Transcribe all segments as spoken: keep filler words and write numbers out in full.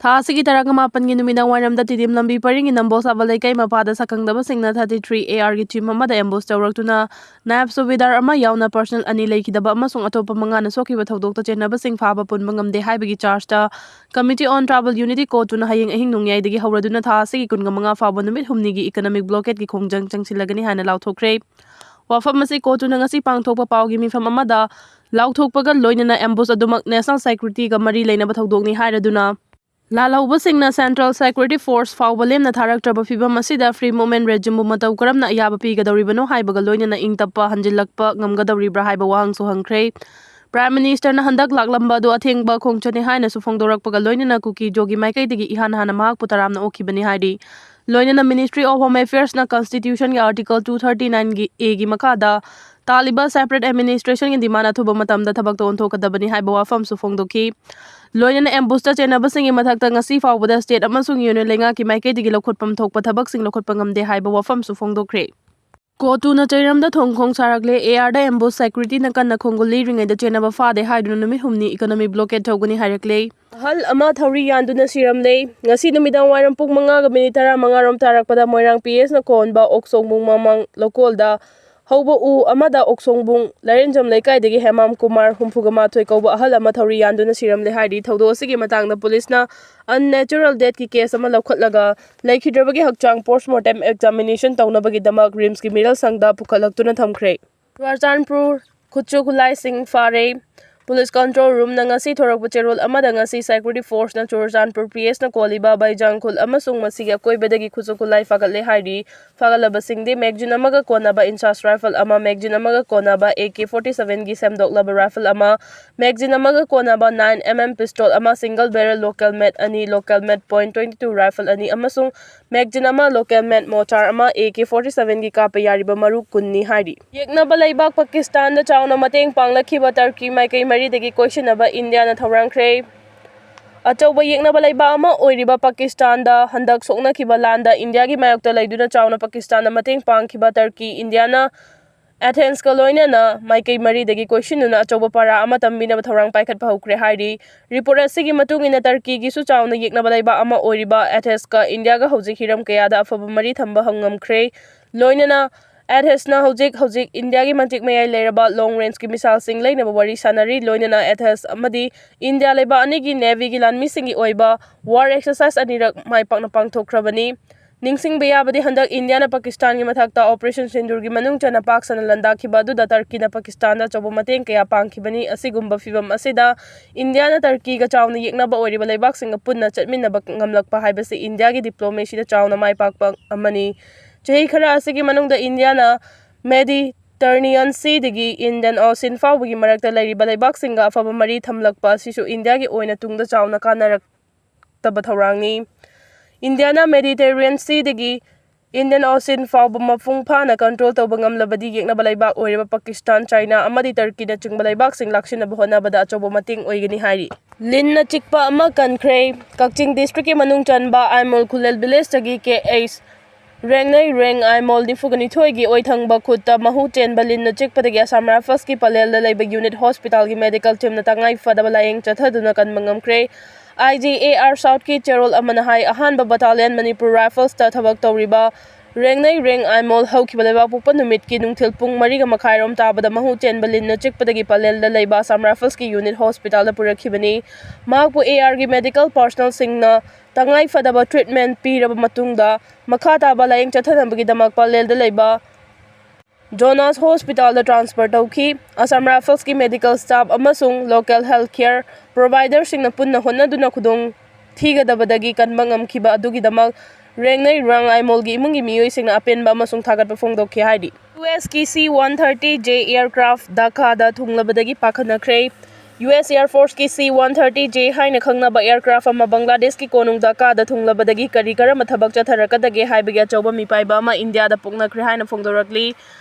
ꯊꯥ ꯑꯁꯤꯒꯤ ꯇꯔꯥꯃꯥꯄꯟꯒꯤ ꯅꯨꯃꯤꯗꯥꯡ ꯋꯥꯏꯔꯝꯗ ꯇꯤꯗꯤꯝ ꯂꯝꯕꯤ ꯄꯔꯤꯡꯒꯤ ꯅꯝꯕꯣꯜ ꯁꯥꯕ ꯂꯩꯀꯥꯏ ꯃꯄꯥꯗ ꯁꯛꯈꯪꯗꯕꯁꯤꯡꯅ thirty three A R ꯒꯤ team ꯑꯃꯗ ambush ꯇꯧꯔꯛꯇꯨꯅ ꯅꯥꯌꯕ ꯆꯧꯀꯤꯗꯥꯔ ꯑꯃ ꯌꯥꯎꯅ personnel ꯑꯅꯤ ꯂꯩꯈꯤꯗꯕ ꯑꯃꯁꯨꯡ ꯑꯇꯣꯞꯄ ꯃꯉꯥꯅ ꯁꯣꯛꯈꯤꯕ ꯊꯧꯗꯣꯛꯇ ꯆꯦꯟꯅꯕꯁꯤꯡ ꯐꯥꯕ ꯄꯨꯟꯕ ꯉꯝꯗꯦ ꯍꯥꯏꯕꯒꯤ charge ꯇ Committee on Tribal Unity ꯀꯣꯇꯨꯅ ꯍꯌꯦꯡ ꯑꯍꯤꯡ ꯅꯣꯡꯌꯥꯏꯗꯒꯤ ꯍꯧꯔꯗꯨꯅ ꯊꯥ ꯑꯁꯤꯒꯤ ꯀꯨꯟꯃꯉꯥ ꯐꯥꯎꯕ ꯅꯨꯃꯤꯠ ꯍꯨꯝꯅꯤꯒꯤ economic blockade ꯀꯤ ꯈꯣꯡꯖꯪ ꯆꯪꯁꯤꯜꯂꯒꯅꯤ ꯍꯥꯏꯅ ꯂꯥꯎꯊꯣꯛꯈ꯭ꯔꯦ꯫ ꯋꯥꯐꯝ ꯑꯁꯤ ꯀꯣꯇꯨꯅ ꯉꯁꯤ ꯄꯥꯡꯊꯣꯛꯄ ꯄꯥꯎꯒꯤ ꯃꯤꯐꯝ ꯑꯃꯗ ꯂꯥꯎꯊꯣꯛꯄꯒ ꯂꯣꯏꯅꯅ ambush ꯑꯗꯨꯃꯛ national security ꯒ ꯃꯔꯤ ꯂꯩꯅꯕ ꯊꯧꯗꯣꯛꯅꯤ ꯍꯥꯏꯔꯗꯨꯅ, ꯂꯥꯜꯍꯧꯕꯁꯤꯡꯅ Central Security Force ꯐꯥꯎꯕ ꯂꯦꯝꯅ ꯊꯥꯔꯛꯇ꯭ꯔꯕ ꯐꯤꯚꯝ ꯑꯁꯤꯗ free movement regime ꯕꯨ ꯃꯇꯧ ꯀꯔꯝꯅ ꯑꯌꯥꯕ ꯄꯤꯒꯗꯧꯔꯤꯕꯅꯣ ꯍꯥꯏꯕꯒ ꯂꯣꯏꯅꯅ ꯏꯪ ꯇꯞꯄ ꯍꯟꯖꯤꯜꯂꯛꯄ ꯉꯝꯒꯗꯧꯔꯤꯕ꯭ꯔꯥ ꯍꯥꯏꯕ ꯋꯥꯍꯪꯁꯨ ꯍꯪꯈ꯭ꯔꯦ꯫ Prime Minister ꯅ ꯍꯟꯗꯛ ꯂꯥꯛꯂꯝꯕ ꯑꯗꯨ ꯑꯊꯦꯡꯕ ꯈꯣꯡꯆꯠꯅꯤ ꯍꯥꯏꯅꯁꯨ ꯐꯣꯡꯗꯣꯔꯛꯄꯒ ꯂꯣꯏꯅꯅ ꯀꯨꯀꯤ ꯖꯣꯒꯤ ꯃꯥꯏꯀꯩꯗꯒꯤ ꯏꯍꯥꯟ ꯍꯥꯟꯅ ꯃꯍꯥꯛꯄꯨ ꯇꯔꯥꯝꯅ ꯑꯣꯛꯈꯤꯕꯅꯤ ꯍꯥꯏꯔꯤ꯫ ꯂꯣꯏꯅꯅ Ministry of Home Affairs ꯅ Constitution ꯒꯤ Article two thirty nine ꯒꯤ A ꯒꯤ ꯃꯈꯥꯗ ꯇꯥꯜꯂꯤꯕ separate administration ꯒꯤ demand ꯑꯊꯨꯕ ꯃꯇꯝꯗ ꯊꯕꯛꯇ ꯑꯣꯟꯊꯣꯛꯀꯗꯕꯅꯤ ꯍꯥꯏꯕ ꯋꯥꯐꯝꯁꯨ ꯐꯣꯡꯗꯣꯛꯈꯤ꯫ ꯂꯣꯏꯅꯅ ambush ꯇ ꯆꯦꯟꯅꯕꯁꯤꯡꯒꯤ ꯃꯊꯛꯇ ꯉꯁꯤ ꯐꯥꯎꯕꯗ state ꯑꯃꯁꯨꯡ union ꯂꯩꯉꯥꯛꯀꯤ ꯃꯥꯏꯀꯩꯗꯒꯤ ꯂꯧꯈꯠꯐꯝ ꯊꯣꯛꯄ ꯊꯕꯛꯁꯤꯡ ꯂꯧꯈꯠꯄ ꯉꯝꯗꯦ ꯍꯥꯏꯕ ꯋꯥꯐꯝꯁꯨ ꯐꯣꯡꯗꯣꯛꯈ꯭ꯔꯦ꯫ ꯀꯣꯇꯨꯅ ꯆꯩꯔꯝꯗ ꯊꯣꯡ ꯈꯣꯡ ꯁꯥꯔꯛꯂꯦ꯫ A R the ambush security ꯅ ꯀꯟꯅ ꯈꯣꯡꯒꯨꯜ ꯂꯤꯔꯤꯉꯩꯗ ꯆꯦꯟꯅꯕ ꯐꯥꯗꯦ ꯍꯥꯏꯗꯨꯅ ꯅꯨꯃꯤꯠ ꯍꯨꯝꯅꯤ economic blockade ꯇꯧꯒꯅꯤ ꯍꯥꯏꯔꯛꯂꯦ꯫ ꯑꯍꯜ ꯑꯃ ꯊꯧꯔꯤ ꯌꯥꯟꯗꯨꯅ ꯁꯤꯔꯝꯂꯦ꯫ ꯉꯁꯤ ꯅꯨꯃꯤꯗꯥꯡ ꯋꯥꯏꯔꯝ ꯄꯨꯡ ꯃꯉꯥꯒ minute ꯇꯔꯥꯃꯉꯥ ꯔꯣꯝ ꯇꯥꯔꯛꯄꯗ ꯃꯣꯏꯔꯥꯡ P S ꯅ ꯀꯣꯟꯕ ꯑꯣꯛꯁꯣꯡꯕꯨꯡ ꯃꯃꯥꯡ ꯂꯧꯀꯣꯜꯗ ꯍꯧꯕ ꯎ ꯑꯃꯗ ꯑꯣꯛꯁꯣꯡꯕꯨꯡ ꯂꯥꯏꯔꯦꯟꯖꯝ ꯂꯩꯀꯥꯏꯗꯒꯤ ꯍꯦꯃꯥꯝ ꯀꯨꯃꯥꯔ ꯍꯨꯝꯐꯨꯒ ꯃꯥꯊꯣꯏ ꯀꯧꯕ ꯑꯍꯜ ꯑꯃ ꯊꯧꯔꯤ ꯌꯥꯟꯗꯨꯅ ꯁꯤꯔꯝꯂꯦ ꯍꯥꯏꯔꯤ꯫ ꯊꯧꯗꯣꯛ ꯑꯁꯤꯒꯤ ꯃꯇꯥꯡꯗ ꯄꯨꯂꯤꯁꯅ unnatural death ꯀꯤ case ꯑꯃ ꯂꯧꯈꯠꯂꯒ ꯂꯩꯈꯤꯗ꯭ꯔꯕꯒꯤ ꯍꯛꯆꯥꯡ post mortem examination ꯇꯧꯅꯕꯒꯤꯗꯃꯛ ꯔꯤꯝꯁꯀꯤ ꯃꯤꯔꯦꯜ ꯁꯪꯗ ꯄꯨꯈꯠꯂꯛꯇꯨꯅ ꯊꯝꯈ꯭ꯔꯦ꯫ ꯆꯨꯔꯆꯥꯟꯄꯨꯔ, ꯈꯨꯠꯁꯨ ꯈꯨꯠꯂꯥꯏꯁꯤꯡ ꯐꯥꯔꯦ꯫ Police Control Room ꯅ ꯉꯁꯤ ꯊꯣꯔꯛꯄ ꯆꯦꯔꯣꯜ ꯑꯃꯗ ꯉꯁꯤ Security Force ꯅ ꯆꯨꯔꯆꯥꯟꯄꯨꯔ P S ꯅ ꯀꯣꯜꯂꯤꯕ ꯕꯩꯖꯥꯡ ꯈꯨꯜ ꯑꯃꯁꯨꯡ ꯃꯁꯤꯒꯤ ꯑꯀꯣꯏꯕꯗꯒꯤ ꯈꯨꯠꯁꯨ ꯈꯨꯠꯂꯥꯏ ꯐꯥꯒꯠꯂꯦ ꯍꯥꯏꯔꯤ꯫ ꯐꯥꯒꯠꯂꯕꯁꯤꯡꯗꯤ magazine ꯑꯃꯒ ꯀꯣꯟꯅꯕ INSAS rifle ꯑꯃ, magazine ꯑꯃꯒ ꯀꯣꯟꯅꯕ A K forty seven ꯒꯤ ꯁꯦꯝꯗꯣꯛꯂꯕ rifle ꯑꯃ, magazine ꯑꯃꯒ ꯀꯣꯟꯅꯕ nine M M pistol ꯑꯃ, single barrel local mag ꯑꯅꯤ, local mag point twenty two rifle ꯑꯅꯤ ꯑꯃꯁꯨꯡ magazine ꯑꯃ, local mag mortar ꯑꯃ, A K forty seven ꯒꯤ ꯀꯥꯞꯄ ꯌꯥꯔꯤꯕ ꯃꯔꯨ ꯀꯨꯟꯅꯤ ꯍꯥꯏꯔꯤ꯫ ꯌꯦꯛꯅꯕ ꯂꯩꯕꯥꯛ ꯄꯥꯀꯤꯁꯇꯥꯟꯗ ꯆꯥꯎꯅ ꯃꯇꯦꯡ ꯄꯥꯡꯂꯛꯈꯤꯕ ꯇꯔꯀꯤ ꯃꯥꯏꯀꯩ ꯃꯔꯤꯗꯒꯤ ꯀꯣꯏꯁꯤꯟꯅꯕ ꯏꯟꯗꯤꯌꯥꯅ ꯊꯧꯔꯥꯡꯈ꯭ꯔꯦ꯫ ꯑꯆꯧꯕ ꯌꯦꯛꯅꯕ ꯂꯩꯕꯥꯛ ꯑꯃ ꯑꯣꯏꯔꯤꯕ ꯄꯥꯀꯤꯁꯇꯥꯟꯗ ꯍꯟꯗꯛ ꯁꯣꯛꯅꯈꯤꯕ ꯂꯥꯟꯗ ꯏꯟꯗꯤꯌꯥꯒꯤ ꯃꯥꯌꯣꯛꯇ ꯂꯩꯗꯨꯅ ꯆꯥꯎꯅ ꯄꯥꯀꯤꯁꯇꯥꯟꯗ ꯃꯇꯦꯡ ꯄꯥꯡꯈꯤꯕ ꯇꯔꯀꯤ ꯏꯟꯗꯤꯌꯥꯅ ꯑꯦꯊꯦꯟꯁꯀ ꯂꯣꯏꯅꯅ ꯃꯥꯏꯀꯩ ꯃꯔꯤꯗꯒꯤ ꯀꯣꯏꯁꯤꯟꯗꯨꯅ ꯑꯆꯧꯕ ꯄꯔꯥ ꯑꯃ ꯇꯝꯕꯤꯅꯕ ꯊꯧꯔꯥꯡ ꯄꯥꯏꯈꯠꯄ ꯍꯧꯈ꯭ꯔꯦ ꯍꯥꯏꯔꯤ꯫ ꯔꯤꯄꯣꯔꯠ ꯑꯁꯤꯒꯤ ꯃꯇꯨꯡ ꯏꯟꯅ, ꯇꯔꯀꯤꯒꯤꯁꯨ ꯆꯥꯎꯅ ꯌꯦꯛꯅꯕ ꯂꯩꯕꯥꯛ ꯑꯃ ꯑꯣꯏꯔꯤꯕ ꯑꯦꯊꯦꯟꯁꯀ ꯏꯟꯗꯤꯌꯥꯒ ꯍꯧꯖꯤꯛ ꯍꯤꯔꯝ ꯀꯌꯥꯗ ꯑꯐꯕ ꯃꯔꯤ ꯊꯝꯕ ꯍꯧ-, ꯉꯝꯈ꯭ꯔꯦ꯫ ꯂꯣꯏꯅꯅ ꯑꯦꯊꯦꯟꯁꯅ ꯍꯧꯖꯤꯛ ꯍꯧꯖꯤꯛ ꯏꯟꯗꯤꯌꯥꯒꯤ ꯃꯇꯤꯛ ꯃꯌꯥꯏ ꯂꯩꯔꯕ ꯂꯣꯡ ꯔꯦꯟꯖꯀꯤ ꯃꯤꯁꯥꯏꯜꯁꯤꯡ ꯂꯩꯅꯕ ꯋꯥꯔꯤ ꯁꯥꯅꯔꯤ꯫ ꯂꯣꯏꯅꯅ ꯑꯦꯊꯦꯟꯁ ꯑꯃꯗꯤ ꯏꯟꯗꯤꯌꯥ ꯂꯩꯕꯥꯛ ꯑꯅꯤꯒꯤ ꯅꯦꯚꯤꯒꯤ ꯂꯥꯟꯃꯤꯁꯤꯡꯒꯤ ꯑꯣꯏꯕ ꯋꯥꯔ ꯑꯦꯛꯁꯔꯁꯥꯏꯁ ꯑꯅꯤꯔꯛ ꯃꯥꯏ ꯄꯥꯛꯅ ꯄꯥꯡꯊꯣꯛꯈ꯭ꯔꯕꯅꯤ꯫ ꯅꯤꯡꯁꯤꯡꯕ ꯌꯥꯕꯗꯤ, ꯍꯟꯗꯛ ꯏꯟꯗꯤꯌꯥꯅ ꯄꯥꯀꯤꯁꯇꯥꯟꯒꯤ ꯃꯊꯛꯇ ꯑꯣꯄꯔꯦꯁꯟ ꯁꯤꯟꯗꯨꯔꯒꯤ ꯃꯅꯨꯡ ꯆꯟꯅ ꯄꯥꯛ ꯁꯟꯅ ꯂꯥꯟꯗꯥꯈꯤꯕ ꯑꯗꯨꯗ ꯇꯔꯀꯤꯅ ꯄꯥꯀꯤꯁꯇꯥꯟꯗ ꯑꯆꯧꯕ ꯃꯇꯦꯡ ꯀꯌꯥ ꯄꯥꯡꯈꯤꯕꯅꯤ꯫ ꯑꯁꯤꯒꯨꯝꯕ ꯐꯤꯚꯝ ꯑꯁꯤꯗ ꯏꯟꯗꯤꯌꯥꯅ ꯇꯔꯀꯤꯒ ꯆꯥꯎꯅ ꯌꯦꯛꯅꯕ ꯑꯣꯏꯔꯤꯕ ꯂꯩꯕꯥꯛꯁꯤꯡꯒ ꯄꯨꯟꯅ ꯆꯠꯃꯤꯟꯅꯕ ꯉꯝꯂꯛꯄ ꯍꯥꯏꯕꯁꯤ ꯏꯟꯗꯤꯌꯥꯒꯤ ꯗꯤꯄ꯭ꯂꯣꯃꯦꯁꯤꯗ ꯆꯥꯎꯅ ꯃꯥꯏ ꯄꯥꯛꯄ ꯑꯃꯅꯤ꯫ ꯆꯍꯤ ꯈꯔ ꯑꯁꯤꯒꯤ ꯃꯅꯨꯡꯗ ꯏꯟꯗꯤꯌꯥꯅ ꯃꯦꯗꯤꯇꯔꯅꯤꯌꯟ ꯁꯤꯗꯒꯤ ꯏꯟꯗꯤꯌꯟ ꯑꯣꯁꯤꯌꯟ ꯐꯥꯎꯕꯒꯤ ꯃꯔꯛꯇ ꯂꯩꯔꯤꯕ ꯂꯩꯕꯥꯛꯁꯤꯡꯒ ꯑꯐꯕ ꯃꯔꯤ ꯊꯝꯂꯛꯄ ꯑꯁꯤꯁꯨ ꯏꯟꯗꯤꯌꯥꯒꯤ ꯑꯣꯏꯅ ꯇꯨꯡꯗ ꯆꯥꯎꯅ ꯀꯥꯟꯅꯔꯛꯇꯕ ꯊꯧꯔꯥꯡꯅꯤ꯫ ꯏꯟꯗꯤꯌꯥꯅ ꯃꯦꯗꯤꯇꯔꯦꯅꯤꯌꯟ ꯁꯤꯗꯒꯤ ꯏꯟꯗꯤꯌꯟ ꯑꯣꯁꯤꯌꯟ ꯐꯥꯎꯕ ꯃꯄꯨꯡ ꯐꯥꯅ ꯀꯟꯇ꯭ꯔꯣꯜ ꯇꯧꯕ ꯉꯝꯂꯕꯗꯤ ꯌꯦꯛꯅꯕ ꯂꯩꯕꯥꯛ ꯑꯣꯏꯔꯤꯕ ꯄꯥꯀꯤꯁꯇꯥꯟ, ꯆꯥꯏꯅꯥ ꯑꯃꯗꯤ ꯇꯔꯀꯤꯅꯆꯤꯡꯕ ꯂꯩꯕꯥꯛꯁꯤꯡ ꯂꯥꯛꯁꯤꯟꯅꯕ ꯍꯣꯠꯅꯕꯗ ꯑꯆꯧꯕ ꯃꯇꯦꯡ ꯑꯣꯏꯒꯅꯤ ꯍꯥꯏꯔꯤ꯫ ꯂꯤꯟꯅ ꯆꯤꯛꯄ ꯑꯃ ꯀꯟꯈ꯭ꯔꯦ꯫ ꯀꯛꯆꯤꯡ ꯗꯤꯁꯇ꯭ꯔꯤꯛꯀꯤ ꯃꯅꯨꯡ ꯆꯟꯕ ꯑꯥꯏꯃꯣꯜ ꯈꯨꯂꯦꯜ ꯚꯤꯂꯦꯖꯇꯒꯤ ꯀꯦ ꯑꯩꯆ ꯔꯦꯡꯅꯩ ꯔꯦꯡ ꯑꯥꯏꯃꯣꯜ ꯅꯤꯐꯨꯒ ꯅꯤꯊꯣꯏꯒꯤ ꯑꯣꯏꯊꯪꯕ ꯈꯨꯠꯇ ꯃꯍꯨ ꯆꯦꯟꯕ ꯂꯤꯟꯅ ꯆꯤꯛꯄꯗꯒꯤ ꯑꯁꯥꯝ ꯔꯥꯏꯐꯜꯁꯀꯤ ꯄꯂꯦꯜꯗ ꯂꯩꯕ ꯌꯨꯅꯤꯠ ꯍꯣꯁꯄꯤꯇꯥꯜꯒꯤ ꯃꯦꯗꯤꯀꯦꯜ ꯇꯤꯝꯅ ꯇꯉꯥꯏ ꯐꯗꯕ ꯂꯥꯌꯦꯡ ꯆꯠꯊꯗꯨꯅ ꯀꯟꯕ ꯉꯝꯈ꯭ꯔꯦ꯫ ꯑꯥꯏ ꯖꯤ ꯑꯦ ꯑꯥꯔ ꯁꯥꯎꯠꯀꯤ ꯆꯦꯔꯣꯜ ꯑꯃꯅ ꯍꯥꯏ, ꯑꯍꯥꯟꯕ ꯕꯇꯥꯂꯤꯌꯟ ꯃꯅꯤꯄꯨꯔ ꯔꯥꯏꯐꯜꯁꯇ ꯊꯕꯛ ꯇꯧꯔꯤꯕ ꯔꯦꯡꯅꯩ ꯔꯦꯡ ꯑꯥꯏꯃꯣꯜ ꯍꯧꯈꯤꯕ ꯂꯩꯕꯥꯛꯄꯣꯛꯄ ꯅꯨꯃꯤꯠꯀꯤ ꯅꯨꯡꯊꯤꯜ ꯄꯨꯡ ꯃꯔꯤꯒ ꯃꯈꯥꯏꯔꯣꯝ ꯇꯥꯕꯗ ꯃꯍꯨ ꯆꯦꯟꯕ ꯂꯤꯟꯅ ꯆꯤꯛꯄꯗꯒꯤ ꯄꯂꯦꯜꯗ ꯂꯩꯕ ꯑꯁꯥꯝ ꯔꯥꯏꯐꯜꯁꯀꯤ ꯌꯨꯅꯤꯠ ꯍꯣꯁꯄꯤꯇꯥꯜꯗ ꯄꯨꯔꯛꯈꯤꯕꯅꯤ꯫ ꯃꯍꯥꯛꯄꯨ ꯑꯦ ꯑꯥꯔꯒꯤ ꯃꯦꯗꯤꯀꯦꯜ ꯄꯥꯔꯁꯣꯅꯦꯜꯁꯤꯡꯅ ꯇꯉꯥꯏ ꯐꯗꯕ ꯇ꯭ꯔꯤꯠꯃꯦꯟ ꯄꯤꯔꯕ ꯃꯇꯨꯡꯗ ꯃꯈꯥ ꯇꯥꯕ ꯂꯥꯌꯦꯡ ꯆꯠꯊꯅꯕꯒꯤꯗꯃꯛ ꯄꯂꯦꯜꯗ ꯂꯩꯕ ꯖꯣꯅꯥꯁ ꯍꯣꯁꯄꯤꯇꯥꯜꯗ ꯇ꯭ꯔꯥꯟꯁꯐꯔ ꯇꯧꯈꯤ꯫ ꯑꯁꯥꯝ ꯔꯥꯏꯐꯜꯁꯀꯤ ꯃꯦꯗꯤꯀꯦꯜ ꯁ꯭ꯇꯥꯐ ꯑꯃꯁꯨꯡ ꯂꯣꯀꯦꯜ ꯍꯦꯜꯊ ꯀꯦꯌꯔ ꯄ꯭ꯔꯣꯚꯥꯏꯗꯔꯁꯤꯡꯅ ꯄꯨꯟꯅ ꯍꯣꯠꯅꯗꯨꯅ ꯈꯨꯗꯣꯡ ꯊꯤꯒꯗꯕꯗꯒꯤ ꯀꯟꯕ ꯉꯝꯈꯤꯕ ꯑꯗꯨꯒꯤꯗꯃꯛ ꯔꯦꯡꯅꯩ ꯔꯥꯡ ꯑꯥꯏꯃꯣꯜꯒꯤ ꯏꯃꯨꯡꯒꯤ ꯃꯤꯑꯣꯏꯁꯤꯡꯅ ꯑꯄꯦꯟꯕ ꯑꯃꯁꯨꯡ ꯊꯥꯒꯠꯄ ꯐꯣꯡꯗꯣꯛꯈꯤ ꯍꯥꯏꯔꯤ꯫ ꯌꯨ ꯑꯦꯁꯀꯤ C one thirty J aircraft ꯙꯥꯀꯥꯗ ꯊꯨꯡꯂꯕꯗꯒꯤ ꯄꯥꯈꯠꯅꯈ꯭ꯔꯦ꯫ ꯌꯨ ꯑꯦꯁ ꯑꯦꯌꯔ ꯐꯣꯔꯁꯀꯤ ꯁꯤ ꯋꯥꯟ ꯊꯥꯔꯇꯤ ꯖꯦ ꯍꯥꯏꯅ ꯈꯪꯅꯕ ꯑꯦꯌꯔꯀ꯭ꯔꯥꯐ ꯑꯃ ꯕꯪꯒ꯭ꯂꯥꯗꯦꯁꯀꯤ ꯀꯣꯅꯨꯡ ꯙꯥꯀꯥꯗ ꯊꯨꯡꯂꯕꯗꯒꯤ ꯀꯔꯤ ꯀꯔꯝꯕ ꯊꯕꯛ ꯆꯠꯊꯔꯛꯀꯗꯒꯦ ꯍꯥꯏꯕꯒꯤ ꯑꯆꯧꯕ ꯃꯤꯄꯥꯏꯕ ꯑꯃ ꯏꯟꯗꯤꯌꯥꯗ ꯄꯣꯛꯅꯈ꯭ꯔꯦ ꯍꯥꯏꯅ ꯐꯣꯡꯗꯣꯔꯛꯂꯤ꯫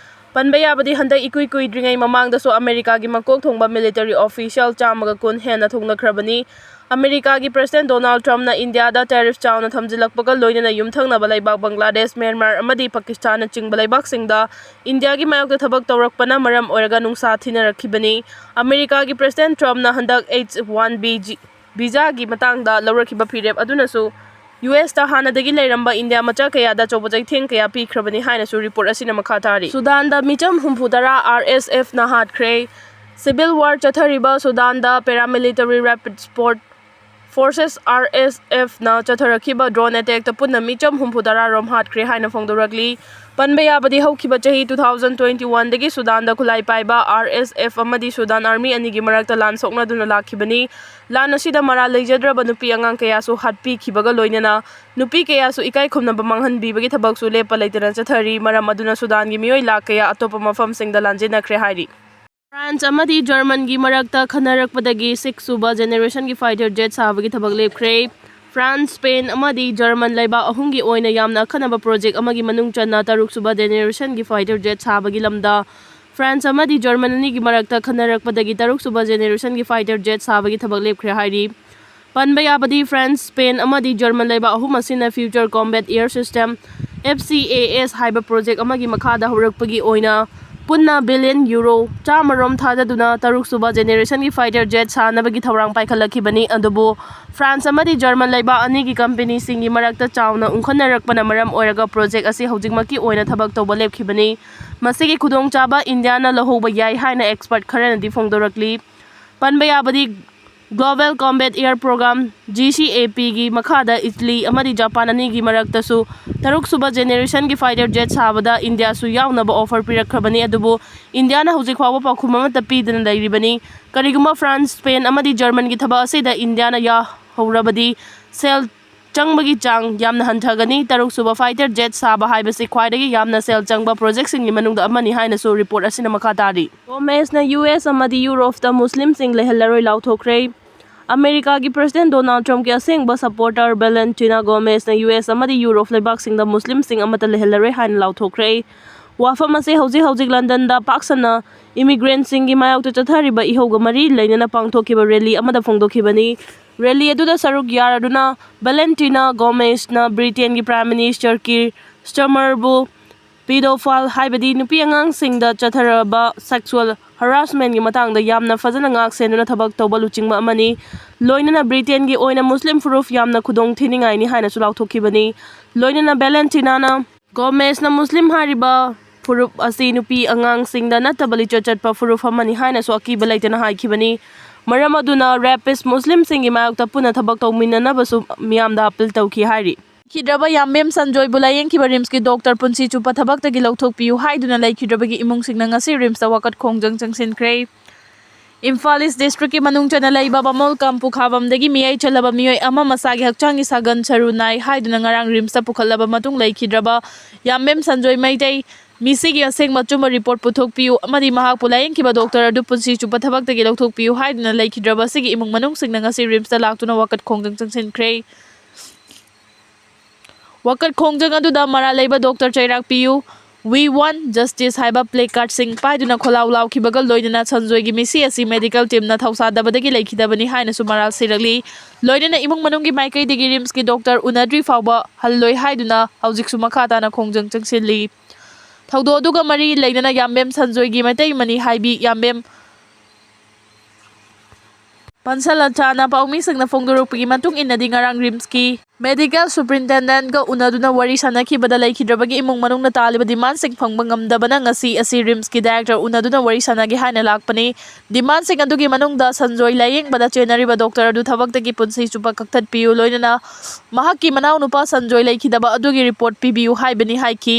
ꯄꯟꯕ ꯌꯥꯕꯗꯤ, ꯍꯟꯗꯛ ꯏꯀꯨꯏ ꯀꯨꯏꯗ꯭ꯔꯤꯉꯩ ꯃꯃꯥꯡꯗꯁꯨ ꯑꯃꯦꯔꯤꯀꯥꯒꯤ ꯃꯀꯣꯛ ꯊꯣꯡꯕ ꯃꯤꯂꯤꯇꯔꯤ ꯑꯣꯐꯤꯁꯤꯌꯦꯜ ꯆꯥꯝꯃꯒ ꯀꯨꯟ ꯍꯦꯟꯅ ꯊꯨꯡꯂꯈ꯭ꯔꯕꯅꯤ꯫ ꯑꯃꯦꯔꯤꯀꯥꯒꯤ ꯄ꯭ꯔꯦꯁꯤꯗꯦꯟꯠ ꯗꯣꯅꯥꯜꯗ ꯇ꯭ꯔꯝꯞꯅ ꯏꯟꯗꯤꯌꯥꯗ ꯇꯦꯔꯤꯐ ꯆꯥꯎꯅ ꯊꯝꯖꯤꯜꯂꯛꯄꯒ ꯂꯣꯏꯅꯅ ꯌꯨꯝꯊꯪꯅꯕ ꯂꯩꯕꯥꯛ ꯕꯪꯒ꯭ꯂꯥꯗꯦꯁ, ꯃ꯭ꯌꯥꯟꯃꯥꯔ ꯑꯃꯗꯤ ꯄꯥꯀꯤꯁꯇꯥꯟꯅꯆꯤꯡꯕ ꯂꯩꯕꯥꯛꯁꯤꯡꯗ ꯏꯟꯗꯤꯌꯥꯒꯤ ꯃꯥꯌꯣꯛꯇ ꯊꯕꯛ ꯇꯧꯔꯛꯄꯅ ꯃꯔꯝ ꯑꯣꯏꯔꯒ ꯅꯨꯡꯁꯥ ꯊꯤꯅꯔꯛꯈꯤꯕꯅꯤ꯫ ꯑꯃꯦꯔꯤꯀꯥꯒꯤ ꯄ꯭ꯔꯦꯁꯤꯗꯦꯟꯠ ꯇ꯭ꯔꯝꯞꯅ ꯍꯟꯗꯛ ꯑꯩꯆ ꯋꯥꯟ ꯕꯤ ꯚꯤꯖꯥꯒꯤ ꯃꯇꯥꯡꯗ ꯂꯧꯔꯛꯈꯤꯕ ꯐꯤꯔꯦꯞ ꯑꯗꯨꯅꯁꯨ ꯌꯨ ꯑꯦꯁꯇ ꯍꯥꯟꯅꯗꯒꯤ ꯂꯩꯔꯝꯕ ꯏꯟꯗꯤꯌꯥ ꯃꯆꯥ ꯀꯌꯥꯗ ꯑꯆꯧꯕ ꯆꯩꯊꯦꯡ ꯀꯌꯥ ꯄꯤꯈ꯭ꯔꯕꯅꯤ ꯍꯥꯏꯅꯁꯨ ꯔꯤꯄꯣꯔꯠ ꯑꯁꯤꯅ ꯃꯈꯥ ꯇꯥꯔꯤ꯫ ꯁꯨꯗꯥꯟꯗ ꯃꯤꯆꯝ ꯍꯨꯝꯐꯨ ꯇꯔꯥ ꯑꯥꯔ ꯑꯦꯁ ꯑꯦꯐꯅ ꯍꯥꯠꯈ꯭ꯔꯦ꯫ ꯁꯤꯚꯤꯜ ꯋꯥꯔ ꯆꯠꯊꯔꯤꯕ ꯁꯨꯗꯥꯟꯗ ꯄꯦꯔꯥꯃꯤꯂꯤꯇꯔꯤ ꯔꯦꯄꯤꯗ ꯁꯄꯣꯔꯠ ꯐꯣꯔꯁꯦꯁ, ꯑꯥꯔ ꯑꯦꯁ ꯑꯦꯐꯅ ꯆꯠꯊꯔꯛꯈꯤꯕ ꯗ꯭ꯔꯣꯟ ꯑꯦꯇꯦꯛꯇ ꯄꯨꯟꯅ ꯃꯤꯆꯝ ꯍꯨꯝꯐꯨ ꯇꯔꯥ ꯔꯣꯝ ꯍꯥꯠꯈ꯭ꯔꯦ ꯍꯥꯏꯅ ꯐꯣꯡꯗꯣꯔꯛꯂꯤ꯫ ꯄꯟꯕ ꯌꯥꯕꯗꯤ, ꯍꯧꯈꯤꯕ ꯆꯍꯤ ꯇꯨ ꯊꯥꯎꯖꯟ ꯇ꯭ꯋꯦꯟꯇꯤ ꯋꯥꯟꯗꯒꯤ ꯁꯨꯗꯥꯟꯗ ꯈꯨꯠꯂꯥꯏ ꯄꯥꯏꯕ ꯑꯥꯔ ꯑꯦꯁ ꯑꯦꯐ ꯑꯃꯗꯤ ꯁꯨꯗꯥꯟ ꯑꯥꯔꯃꯤ ꯑꯅꯤꯒꯤ ꯃꯔꯛꯇ ꯂꯥꯟ ꯁꯣꯛꯅꯗꯨꯅ ꯂꯥꯛꯈꯤꯕꯅꯤ꯫ ꯂꯥꯟ ꯑꯁꯤꯗ ꯃꯔꯥꯜ ꯂꯩꯖꯗ꯭ꯔꯕ ꯅꯨꯄꯤ ꯑꯉꯥꯡ ꯀꯌꯥꯁꯨ ꯍꯥꯠꯄꯤꯈꯤꯕꯒ ꯂꯣꯏꯅꯅ ꯅꯨꯄꯤ ꯀꯌꯥꯁꯨ ꯏꯀꯥꯏ ꯈꯨꯝꯅꯕ ꯃꯥꯡꯍꯟꯕꯤꯕꯒꯤ ꯊꯕꯛꯁꯨ ꯂꯦꯞꯄ ꯂꯩꯇꯅ ꯆꯠꯊꯔꯤ꯫ ꯃꯔꯝ ꯑꯗꯨꯅ ꯁꯨꯗꯥꯟꯒꯤ ꯃꯤꯑꯣꯏ ꯂꯥꯈ ꯀꯌꯥ ꯑꯇꯣꯞꯄ ꯃꯐꯝꯁꯤꯡꯗ ꯂꯥꯟꯖꯦꯟꯅꯈ꯭ꯔꯦ ꯍꯥꯏꯔꯤ꯫ ꯐ꯭ꯔꯥꯟꯁ ꯑꯃꯗꯤ ꯖꯔꯃꯟꯒꯤ ꯃꯔꯛꯇ ꯈꯟꯅꯔꯛꯄꯗꯒꯤ ꯁꯤꯛꯁ ꯁꯨꯕ ꯖꯦꯅꯦꯔꯦꯁꯟꯒꯤ ꯐꯥꯏꯇꯔ ꯖꯦꯠ ꯁꯥꯕꯒꯤ ꯊꯕꯛ ꯂꯦꯞꯈ꯭ꯔꯦ꯫ ꯐ꯭ꯔꯥꯟꯁ, ꯁ꯭ꯄꯦꯟ ꯑꯃꯗꯤ ꯖꯔꯃꯟ ꯂꯩꯕꯥꯛ ꯑꯍꯨꯝꯒꯤ ꯑꯣꯏꯅ ꯌꯥꯝꯅ ꯑꯈꯟꯅꯕ ꯄ꯭ꯔꯣꯖꯦꯛ ꯑꯃꯒꯤ ꯃꯅꯨꯡ ꯆꯟꯅ ꯇꯔꯨꯛ ꯁꯨꯕ ꯖꯦꯅꯦꯔꯦꯁꯟꯒꯤ ꯐꯥꯏꯇꯔ ꯖꯦꯠ ꯁꯥꯕꯒꯤ ꯂꯝꯗ ꯐ꯭ꯔꯥꯟꯁ ꯑꯃꯗꯤ ꯖꯔꯃꯟ ꯑꯅꯤꯒꯤ ꯃꯔꯛꯇ ꯈꯟꯅꯔꯛꯄꯗꯒꯤ ꯇꯔꯨꯛ ꯁꯨꯕ ꯖꯦꯅꯦꯔꯦꯁꯟꯒꯤ ꯐꯥꯏꯇꯔ ꯖꯦꯠ ꯁꯥꯕꯒꯤ ꯊꯕꯛ ꯂꯦꯞꯈ꯭ꯔꯦ ꯍꯥꯏꯔꯤ꯫ ꯄꯟꯕ ꯌꯥꯕꯗꯤ, ꯐ꯭ꯔꯥꯟꯁ, ꯁ꯭ꯄꯦꯟ ꯑꯃꯗꯤ ꯖꯔꯃꯟ ꯂꯩꯕꯥꯛ ꯑꯍꯨꯝ ꯑꯁꯤꯅ Future Combat Air System, F C A S, ꯍꯥꯏꯕ ꯄ꯭ꯔꯣꯖꯦꯛ ꯑꯃꯒꯤ ꯃꯈꯥꯗ ꯍꯧꯔꯛꯄꯒꯤ ꯑꯣꯏꯅ ꯄꯨꯟꯅ ꯕꯤꯂꯤꯌꯟ ꯌꯨꯔꯣ ꯆꯥꯝꯃ ꯔꯣꯝ ꯊꯥꯗꯗꯨꯅ ꯇꯔꯨꯛ ꯁꯨꯕ ꯖꯦꯅꯦꯔꯦꯁꯟꯒꯤ ꯐꯥꯏꯇꯔ ꯖꯦꯠ ꯁꯥꯅꯕꯒꯤ ꯊꯧꯔꯥꯡ ꯄꯥꯏꯈꯠꯂꯛꯈꯤꯕꯅꯤ꯫ ꯑꯗꯨꯕꯨ ꯐ꯭ꯔꯥꯟꯁ ꯑꯃꯗꯤ ꯖꯔꯃꯟ ꯂꯩꯕꯥꯛ ꯑꯅꯤꯒꯤ ꯀꯝꯄꯦꯅꯤꯁꯤꯡꯒꯤ ꯃꯔꯛꯇ ꯆꯥꯎꯅ ꯎꯪꯈꯠꯅꯔꯛꯄꯅ ꯃꯔꯝ ꯑꯣꯏꯔꯒ ꯄ꯭ꯔꯣꯖꯦꯛ ꯑꯁꯤ ꯍꯧꯖꯤꯛꯃꯛꯀꯤ ꯑꯣꯏꯅ ꯊꯕꯛ ꯇꯧꯕ ꯂꯦꯞꯈꯤꯕꯅꯤ꯫ ꯃꯁꯤꯒꯤ ꯈꯨꯗꯣꯡꯆꯥꯕ ꯏꯟꯗꯤꯌꯥꯅ ꯂꯧꯍꯧꯕ ꯌꯥꯏ ꯍꯥꯏꯅ ꯑꯦꯛꯁꯄꯔꯠ ꯈꯔꯅꯗꯤ ꯐꯣꯡꯗꯣꯔꯛꯂꯤ꯫ ꯄꯟꯕ ꯌꯥꯕꯗꯤ, Global Combat Air Program, G C A P, ꯒꯤ ꯃꯈꯥꯗ ꯏꯇꯂꯤ ꯑꯃꯗꯤ ꯖꯄꯥꯟ ꯑꯅꯤꯒꯤ ꯃꯔꯛꯇꯁꯨ ꯇꯔꯨꯛ ꯁꯨꯕ ꯖꯦꯅꯦꯔꯦꯁꯟꯒꯤ ꯐꯥꯏꯇꯔ ꯖꯦꯠ ꯁꯥꯕꯗ ꯏꯟꯗꯤꯌꯥꯁꯨ ꯌꯥꯎꯅꯕ ꯑꯣꯐꯔ ꯄꯤꯔꯛꯈ꯭ꯔꯕꯅꯤ꯫ ꯑꯗꯨꯕꯨ ꯏꯟꯗꯤꯌꯥꯅ ꯍꯧꯖꯤꯛ ꯐꯥꯎꯕ ꯄꯥꯎꯈꯨꯝ ꯑꯃꯠꯇ ꯄꯤꯗꯅ ꯂꯩꯔꯤꯕꯅꯤ꯫ ꯀꯔꯤꯒꯨꯝꯕ ꯐ꯭ꯔꯥꯟꯁ, ꯁ꯭ꯄꯦꯟ ꯑꯃꯗꯤ ꯖꯔꯃꯟꯒꯤ ꯊꯕꯛ ꯑꯁꯤꯗ ꯏꯟꯗꯤꯌꯥꯅ ꯌꯥꯍꯧꯔꯕꯗꯤ ꯁꯦꯜ ꯆꯪꯕꯒꯤ ꯆꯥꯡ ꯌꯥꯝꯅ ꯍꯟꯊꯒꯅꯤ꯫ ꯇꯔꯨꯛ ꯁꯨꯕ ꯐꯥꯏꯇꯔ ꯖꯦꯠ ꯁꯥꯕ ꯍꯥꯏꯕꯁꯤ ꯈ꯭ꯋꯥꯏꯗꯒꯤ ꯌꯥꯝꯅ ꯁꯦꯜ ꯆꯪꯕ ꯄ꯭ꯔꯣꯖꯦꯛꯁꯤꯡꯒꯤ ꯃꯅꯨꯡꯗ ꯑꯃꯅꯤ ꯍꯥꯏꯅꯁꯨ ꯔꯤꯄꯣꯔꯠ ꯑꯁꯤꯅ ꯃꯈꯥ ꯇꯥꯔꯤ꯫ ꯒꯣꯃꯦꯁꯅ ꯌꯨ ꯑꯦꯁ ꯑꯃꯗꯤ ꯌꯨꯔꯣꯞꯇ ꯃꯨꯁꯂꯤꯝꯁꯤꯡ ꯂꯩꯍꯜꯂꯔꯣꯏ ꯂꯥꯎꯊꯣꯛꯈ꯭ꯔꯦ꯫ ꯑꯃꯦꯔꯤꯀꯥꯒꯤ ꯄ꯭ꯔꯦꯁꯤꯗꯦꯟꯠ ꯗꯣꯅꯥꯜꯗ ꯇ꯭ꯔꯝꯞꯀꯤ ꯑꯁꯦꯡꯕ ꯁꯄꯣꯔꯇꯔ ꯚꯦꯂꯦꯟꯇꯤꯅꯥ ꯒꯣꯃꯦꯁꯅ ꯌꯨ ꯑꯦꯁ ꯑꯃꯗꯤ ꯌꯨꯔꯣꯞ ꯂꯩꯕꯥꯛꯁꯤꯡꯗ ꯃꯨꯁꯂꯤꯝꯁꯤꯡ ꯑꯃꯠꯇ ꯂꯩꯍꯜꯂꯔꯣꯏ ꯍꯥꯏꯅ ꯂꯥꯎꯊꯣꯛꯈ꯭ꯔꯦ꯫ ꯋꯥꯐꯝ ꯑꯁꯤ ꯍꯧꯖꯤꯛ ꯍꯧꯖꯤꯛ ꯂꯟꯗꯟꯗ ꯄꯥꯛ ꯁꯟꯅ ꯏꯃꯤꯒ꯭ꯔꯦꯟꯠꯁꯤꯡꯒꯤ ꯃꯥꯌꯣꯛꯇ ꯆꯠꯊꯔꯤꯕ ꯏꯍꯧꯒ ꯃꯔꯤ ꯂꯩꯅꯅ ꯄꯥꯡꯊꯣꯛꯈꯤꯕ ꯔꯦꯂꯤ ꯑꯃꯗ ꯐꯣꯡꯗꯣꯛꯈꯤꯕꯅꯤ꯫ ꯔꯦꯂꯤ ꯑꯗꯨꯗ ꯁꯔꯨꯛ ꯌꯥꯔꯗꯨꯅ ꯚꯦꯂꯦꯟꯇꯤꯅꯥ ꯒꯣꯃꯦꯁꯅ ꯕ꯭ꯔꯤꯇꯦꯟꯒꯤ Prime Minister Keir Starmerꯕꯨ pedophile ꯍꯥꯏꯕꯗꯤ ꯅꯨꯄꯤ ꯑꯉꯥꯡꯁꯤꯡꯗ ꯆꯠꯊꯔꯕ sexual harassmentꯀꯤ ꯃꯇꯥꯡꯗ ꯌꯥꯝꯅ ꯐꯖꯅ ꯉꯥꯛ ꯁꯦꯟꯗꯨꯅ ꯊꯕꯛ ꯇꯧꯕ ꯂꯨꯆꯤꯡꯕ ꯑꯃꯅꯤ꯫ ꯂꯣꯏꯅꯅ ꯕ꯭ꯔꯤꯇꯦꯟꯒꯤ ꯑꯣꯏꯅ ꯃꯨꯁꯂꯤꯝ ꯐꯨꯔꯨꯞ ꯌꯥꯝꯅ ꯈꯨꯗꯣꯡ ꯊꯤꯅꯤꯡꯉꯥꯏꯅꯤ ꯍꯥꯏꯅꯁꯨ ꯂꯥꯎꯊꯣꯛꯈꯤꯕꯅꯤ꯫ ꯂꯣꯏꯅꯅ ꯚꯦꯂꯦꯟꯇꯤꯅꯥꯅ ꯒꯣꯃꯦꯁꯅ ꯃꯨꯁꯂꯤꯝ ꯍꯥꯏꯔꯤꯕ ꯐꯨꯔꯨꯞ ꯑꯁꯤ ꯅꯨꯄꯤ ꯑꯉꯥꯡꯁꯤꯡꯗ ꯅꯠꯇꯕ ꯂꯤꯆꯠ ꯆꯠꯄ ꯐꯨꯔꯨꯞ ꯑꯃꯅꯤ ꯍꯥꯏꯅꯁꯨ ꯑꯀꯤꯕ ꯂꯩꯇꯅ ꯍꯥꯏꯈꯤꯕꯅꯤ꯫ ꯃꯔꯝ ꯑꯗꯨꯅ rapist ꯃꯨꯁꯂꯤꯝꯁꯤꯡꯒꯤ ꯃꯥꯌꯣꯛꯇ ꯄꯨꯟꯅ ꯊꯕꯛ ꯇꯧꯃꯤꯟꯅꯅꯕꯁꯨ ꯃꯤꯌꯥꯝꯗ appeal ꯇꯧꯈꯤ ꯍꯥꯏꯔꯤ꯫ ꯂꯩꯈꯤꯗ꯭ꯔꯕ ꯌꯥꯝꯕꯦꯝ ꯁꯟꯖꯣꯏꯕꯨ ꯂꯥꯌꯦꯡꯈꯤꯕ ꯔꯤꯝꯁꯀꯤ ꯗꯣꯛꯇꯔ ꯄꯨꯟꯁꯤ ꯆꯨꯞꯄ ꯊꯕꯛꯇꯒꯤ ꯂꯧꯊꯣꯛꯄꯤꯌꯨ ꯍꯥꯏꯗꯨꯅ ꯂꯩꯈꯤꯗ꯭ꯔꯕꯒꯤ ꯏꯃꯨꯡꯁꯤꯡꯅ ꯉꯁꯤ ꯔꯤꯝꯁꯇ ꯋꯥꯀꯠ ꯈꯣꯡꯖꯪ ꯆꯪꯁꯤꯟꯈ꯭ꯔꯦ꯫ ꯏꯝꯐꯥꯜ ꯏꯁ ꯗꯤꯁꯇ꯭ꯔꯤꯛꯀꯤ ꯃꯅꯨꯡ ꯆꯟꯅ ꯂꯩꯕ ꯕꯥꯃꯣꯜ ꯀꯥꯝꯄꯨ ꯈꯥꯕꯝꯗꯒꯤ ꯃꯤꯌꯥꯏ ꯆꯜꯂꯕ ꯃꯤꯑꯣꯏ ꯑꯃ ꯃꯁꯥꯒꯤ ꯍꯛꯆꯥꯡꯒꯤ ꯁꯥꯒꯟ ꯁꯔꯨ ꯅꯥꯏ ꯍꯥꯏꯗꯨꯅ ꯉꯔꯥꯡ ꯔꯤꯝꯁꯇ ꯄꯨꯈꯠꯂꯕ ꯃꯇꯨꯡ ꯂꯩꯈꯤꯗ꯭ꯔꯕ ꯌꯥꯝꯕꯦꯝ ꯁꯟꯖꯣꯏ ꯃꯩꯇꯩ ꯃꯤꯁꯤꯒꯤ ꯑꯁꯦꯡꯕ ꯑꯆꯨꯝꯕ ꯔꯤꯄꯣꯔꯠ ꯄꯨꯊꯣꯛꯄꯤꯌꯨ ꯑꯃꯗꯤ ꯃꯍꯥꯛꯄꯨ ꯂꯥꯌꯦꯡꯈꯤꯕ ꯗꯣꯛꯇꯔ ꯑꯗꯨ ꯄꯨꯟꯁꯤ ꯆꯨꯞꯄ ꯊꯕꯛꯇꯒꯤ ꯂꯧꯊꯣꯛꯄꯤꯌꯨ ꯍꯥꯏꯗꯨꯅ ꯂꯩꯈꯤꯗ꯭ꯔꯕ ꯑꯁꯤꯒꯤ ꯏꯃꯨꯡ ꯃꯅꯨꯡꯁꯤꯡꯅ ꯉꯁꯤ ꯔꯤꯝꯁꯇ ꯂꯥꯛꯇꯨꯅ ꯋꯥꯀꯠ ꯈꯣꯡꯖꯪ ꯆꯪꯁꯤꯟꯈ꯭ꯔꯦ꯫ ꯋꯥꯀꯠ ꯈꯣꯡꯖꯪ ꯑꯗꯨꯗ ꯃꯔꯥꯜ ꯂꯩꯕ ꯗꯣꯛꯇꯔ ꯆꯩꯔꯥꯛ ꯄꯤꯌꯨ, We want justice ꯍꯥꯏꯕ placardꯁꯤꯡ ꯄꯥꯏꯗꯨꯅ ꯈꯣꯜꯂꯥꯎ ꯂꯥꯎꯈꯤꯕꯒ ꯂꯣꯏꯅꯅ ꯁꯟꯖꯣꯏꯒꯤ ꯃꯤꯁꯤ ꯑꯁꯤ medical teamꯅ ꯊꯧꯁꯥꯗꯕꯗꯒꯤ ꯂꯩꯈꯤꯗꯕꯅꯤ ꯍꯥꯏꯅꯁꯨ ꯃꯔꯥꯜ ꯁꯤꯔꯛꯂꯤ꯫ ꯂꯣꯏꯅꯅ ꯏꯃꯨꯡ ꯃꯅꯨꯡꯒꯤ ꯃꯥꯏꯀꯩꯗꯒꯤ ꯔꯤꯝꯁꯀꯤ ꯗꯣꯛꯇꯔ ꯎꯅꯗ꯭ꯔꯤ ꯐꯥꯎꯕ ꯍꯜꯂꯣꯏ ꯍꯥꯏꯗꯨꯅ ꯍꯧꯖꯤꯛꯁꯨ ꯃꯈꯥ ꯇꯥꯅ ꯈꯣꯡꯖꯪ ꯆꯪꯁꯤꯜꯂꯤ꯫ ꯊꯧꯗꯣꯛ ꯑꯗꯨꯒ ꯃꯔꯤ ꯂꯩꯅꯅ ꯌꯥꯝꯕꯦꯝ ꯁꯟꯖꯣꯏꯒꯤ ꯃꯩꯇꯩ ꯃꯅꯤ ꯍꯥꯏꯕꯤ ꯌꯥꯝꯕꯦꯝ ꯄꯟꯁꯂꯇꯥꯅ ꯄꯥꯎꯃꯤꯁꯤꯡꯅ ꯐꯣꯡꯗꯣꯔꯛꯄꯒꯤ ꯃꯇꯨꯡ ꯏꯟꯅꯗꯤ ꯉꯔꯥꯡ ꯔꯤꯝꯁꯀꯤ medical superintendentꯒ ꯎꯅꯗꯨꯅ ꯋꯥꯔꯤ ꯁꯥꯅꯈꯤꯕꯗ ꯂꯩꯈꯤꯗ꯭ꯔꯕꯒꯤ ꯏꯃꯨꯡ ꯃꯅꯨꯡꯅ ꯇꯥꯜꯂꯤꯕ demandꯁꯤꯡ ꯐꯪꯕ ꯉꯝꯗꯕꯅ ꯉꯁꯤ ꯑꯁꯤ ꯔꯤꯝꯁꯀꯤ director ꯎꯅꯗꯨꯅ ꯋꯥꯔꯤ ꯁꯥꯅꯒꯦ ꯍꯥꯏꯅ ꯂꯥꯛꯄꯅꯤ꯫ Demandꯁꯤꯡ ꯑꯗꯨꯒꯤ ꯃꯅꯨꯡꯗ ꯁꯟꯖꯣꯏ ꯂꯥꯌꯦꯡꯕꯗ ꯆꯦꯟꯅꯔꯤꯕ ꯗꯣꯛꯇꯔ ꯑꯗꯨ ꯊꯕꯛꯇꯒꯤ ꯄꯨꯟꯁꯤ ꯆꯨꯞꯄ ꯀꯛꯊꯠꯄꯤꯌꯨ, ꯂꯣꯏꯅꯅ ꯃꯍꯥꯛꯀꯤ ꯃꯅꯥꯎꯅꯨꯄꯥ ꯁꯟꯖꯣꯏ ꯂꯩꯈꯤꯗꯕ ꯑꯗꯨꯒꯤ report ꯄꯤꯕꯤꯌꯨ ꯍꯥꯏꯕꯅꯤ ꯍꯥꯏꯈꯤ꯫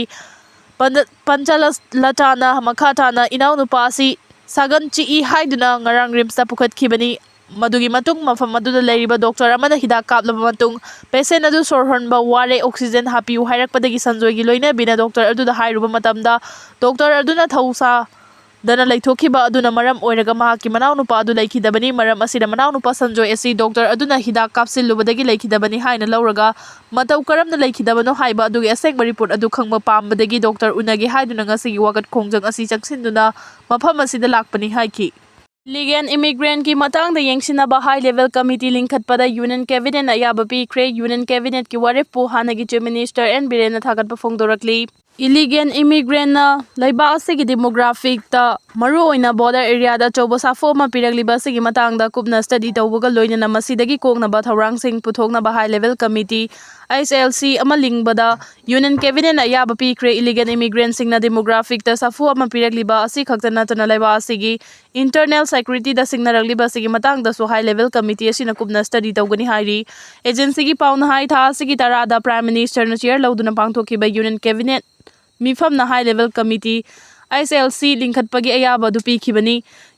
ꯄꯟꯗ-, ꯄꯟꯆꯂꯇꯥꯅ ꯃꯈꯥ ꯇꯥꯅ ꯏꯅꯥꯎꯅꯨꯄꯥ ꯑꯁꯤ ꯁꯥꯒꯟ ꯆꯤꯛꯏ ꯍꯥꯏꯗꯨꯅ ꯉꯔꯥꯡ ꯔꯤꯝꯁꯇ ꯄꯨꯈꯠꯈꯤꯕꯅꯤ꯫ ꯃꯗꯨꯒꯤ ꯃꯇꯨꯡ ꯃꯐꯝ ꯑꯗꯨꯗ ꯂꯩꯔꯤꯕ ꯗꯣꯛꯇꯔ ꯑꯃꯅ ꯍꯤꯗꯥꯛ ꯀꯥꯞꯂꯕ ꯃꯇꯨꯡ patient ꯑꯗꯨ ꯁꯣꯔ ꯍꯣꯟꯕ ꯋꯥꯔꯦ, oxygen ꯍꯥꯞꯄꯤꯌꯨ ꯍꯥꯏꯔꯛꯄꯗꯒꯤ ꯁꯟꯖꯣꯏꯒꯤ ꯂꯣꯏꯅꯕꯤꯅ ꯗꯣꯛꯇꯔ ꯑꯗꯨꯗ ꯍꯥꯏꯔꯨꯕ ꯃꯇꯝꯗ ꯗꯣꯛꯇꯔ ꯑꯗꯨꯅ ꯊꯧꯁꯥꯗꯅ ꯂꯩꯊꯣꯛꯈꯤꯕ ꯑꯗꯨꯅ ꯃꯔꯝ ꯑꯣꯏꯔꯒ ꯃꯍꯥꯛꯀꯤ ꯃꯅꯥꯎꯅꯨꯄꯥ ꯑꯗꯨ ꯂꯩꯈꯤꯗꯕꯅꯤ꯫ ꯃꯔꯝ ꯑꯁꯤꯅ ꯃꯅꯥꯎꯅꯨꯄꯥ ꯁꯟꯖꯣꯏ ꯑꯁꯤ ꯗꯣꯛꯇꯔ ꯑꯗꯨꯅ ꯍꯤꯗꯥꯛ ꯀꯥꯞꯁꯤꯜꯂꯨꯕꯗꯒꯤ ꯂꯩꯈꯤꯗꯕꯅꯤ ꯍꯥꯏꯅ ꯂꯧꯔꯒ ꯃꯇꯧ ꯀꯔꯝꯅ ꯂꯩꯈꯤꯗꯕꯅꯣ ꯍꯥꯏꯕ ꯑꯗꯨꯒꯤ ꯑꯁꯦꯡꯕ report ꯑꯗꯨ ꯈꯪꯕ ꯄꯥꯝꯕꯗꯒꯤ ꯗꯣꯛꯇꯔ ꯎꯅꯒꯦ ꯍꯥꯏꯗꯨꯅ ꯉꯁꯤꯒꯤ ꯋꯥꯀꯠ ꯈꯣꯡꯖꯪ ꯑꯁꯤ ꯆꯪꯁꯤꯟꯗꯨꯅ ꯃꯐꯝ ꯑꯁꯤꯗ ꯂꯥꯛꯄꯅꯤ ꯍꯥꯏꯈꯤ꯫ Illegal immigrantꯀꯤ ꯃꯇꯥꯡꯗ ꯌꯦꯡꯁꯤꯟꯅꯕ high level committee ꯂꯤꯡꯈꯠꯄꯗ Union Cabinetꯅ ꯑꯌꯥꯕ ꯄꯤꯈ꯭ꯔꯦ꯫ Union Cabinetꯀꯤ ꯋꯥꯔꯦꯞꯄꯨ ꯍꯥꯟꯅꯒꯤ Chief Minister ꯑꯦꯟ ꯕꯤꯔꯦꯟꯅ ꯊꯥꯒꯠꯄ ꯐꯣꯡꯗꯣꯔꯛꯂꯤ꯫ Illegal immigrantꯅ ꯂꯩꯕꯥꯛ ꯑꯁꯤꯒꯤ demographicꯇ ꯃꯔꯨꯑꯣꯏꯅ border areaꯗ ꯑꯆꯧꯕ ꯁꯥꯐꯨ ꯑꯃ ꯄꯤꯔꯛꯂꯤꯕ ꯑꯁꯤꯒꯤ ꯃꯇꯥꯡꯗ ꯀꯨꯞꯅ study ꯇꯧꯕꯒ ꯂꯣꯏꯅꯅ ꯃꯁꯤꯗꯒꯤ ꯀꯣꯛꯅꯕ ꯊꯧꯔꯥꯡꯁꯤꯡ ꯄꯨꯊꯣꯛꯅꯕ high level committee, H L C, ꯑꯃ ꯂꯤꯡꯕꯗ Union Cabinetꯅ ꯑꯌꯥꯕ ꯄꯤꯈ꯭ꯔꯦ꯫ Illegal immigrantꯁꯤꯡꯅ demographicꯇ ꯁꯥꯐꯨ ꯑꯃ ꯄꯤꯔꯛꯂꯤꯕ ꯑꯁꯤ ꯈꯛꯇ ꯅꯠꯇꯅ ꯂꯩꯕꯥꯛ ꯑꯁꯤꯒꯤ internal securityꯗ ꯁꯤꯡꯅꯔꯛꯂꯤꯕ ꯑꯁꯤꯒꯤ ꯃꯇꯥꯡꯗꯁꯨ high level committee ꯑꯁꯤꯅ ꯀꯨꯞꯅ study ꯇꯧꯒꯅꯤ ꯍꯥꯏꯔꯤ꯫ Agencyꯒꯤ ꯄꯥꯎꯅ ꯍꯥꯏ, ꯊꯥ ꯑꯁꯤꯒꯤ ꯇꯔꯥꯗ Prime Ministerꯅ chair ꯂꯧꯗꯨꯅ ꯄꯥꯡꯊꯣꯛꯈꯤꯕ Union Cabinet ꯃꯤꯐꯝꯅ high level committee, H L C, ꯂꯤꯡꯈꯠꯄꯒꯤ ꯑꯌꯥꯕ ꯑꯗꯨ ꯄꯤꯈꯤꯕꯅꯤ꯫